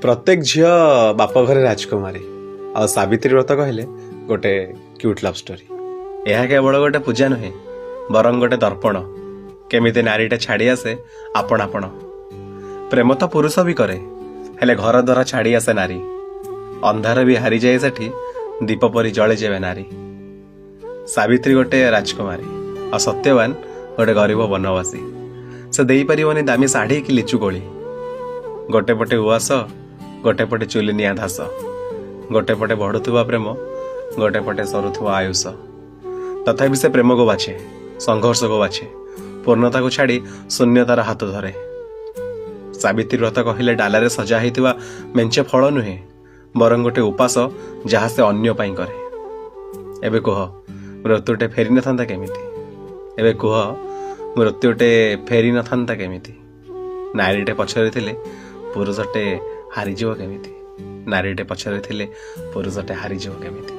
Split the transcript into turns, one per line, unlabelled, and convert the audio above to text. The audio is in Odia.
ପ୍ରତ୍ୟେକ ଝିଅ ବାପ ଘରେ ରାଜକୁମାରୀ, ଆଉ ସାବିତ୍ରୀ ବ୍ରତ କହିଲେ ଗୋଟେ କ୍ୟୁଟ୍ ଲଭ୍ ଷ୍ଟୋରି। ଏହା କେବଳ ଗୋଟେ ପୂଜା ନୁହେଁ, ବରଂ ଗୋଟେ ଦର୍ପଣ, କେମିତି ନାରୀଟା ଛାଡ଼ି ଆସେ ଆପଣା ଆପଣ। ପ୍ରେମ ତ ପୁରୁଷ ବି କରେ, ହେଲେ ଘର ଦ୍ୱାର ଛାଡ଼ି ଆସେ ନାରୀ। ଅନ୍ଧାର ବି ହାରିଯାଏ ସେଠି, ଦୀପ ପରି ଜଳେ ଯେବେ ନାରୀ। ସାବିତ୍ରୀ ଗୋଟେ ରାଜକୁମାରୀ ଆଉ ସତ୍ୟବାନ ଗୋଟେ ଗରିବ ବନବାସୀ। ସେ ଦେଇପାରିବନି ଦାମୀ ଶାଢ଼ୀ କି ଲିଚୁ କୋଳି। ଗୋଟେ ପଟେ ଉଆସ, ଗୋଟେ ପଟେ ଚୁଲି ନିଆଁ ଧାସ, ଗୋଟେ ପଟେ ବଢୁଥିବା ପ୍ରେମ, ଗୋଟେ ପଟେ ସରୁଥିବା ଆୟୁଷ। ତଥାପି ସେ ପ୍ରେମକୁ ବାଛେ, ସଂଘର୍ଷକୁ ବାଛେ, ପୂର୍ଣ୍ଣତାକୁ ଛାଡ଼ି ଶୂନ୍ୟତାର ହାତ ଧରେ। ସାବିତ୍ରୀ ବ୍ରତ କହିଲେ ଡାଲାରେ ସଜା ହେଇଥିବା ମେଞ୍ଚେ ଫଳ ନୁହେଁ, ବରଂ ଗୋଟେ ଉପାସ ଯାହା ସେ ଅନ୍ୟ ପାଇଁ କରେ। ଏବେ କୁହ, ମୃତ୍ୟୁଟେ ଫେରି ନଥାନ୍ତା କେମିତି? ଏବେ କୁହ, ମୃତ୍ୟୁଟେ ଫେରି ନଥାନ୍ତା କେମିତି? ନାରୀଟେ ପଛରେ ଥିଲେ ପୁରୁଷଟେ ହାରିଯିବ କେମିତି? ନାରୀଟେ ପଛରେ ଥିଲେ ପୁରୁଷଟେ ହାରିଯିବ କେମିତି?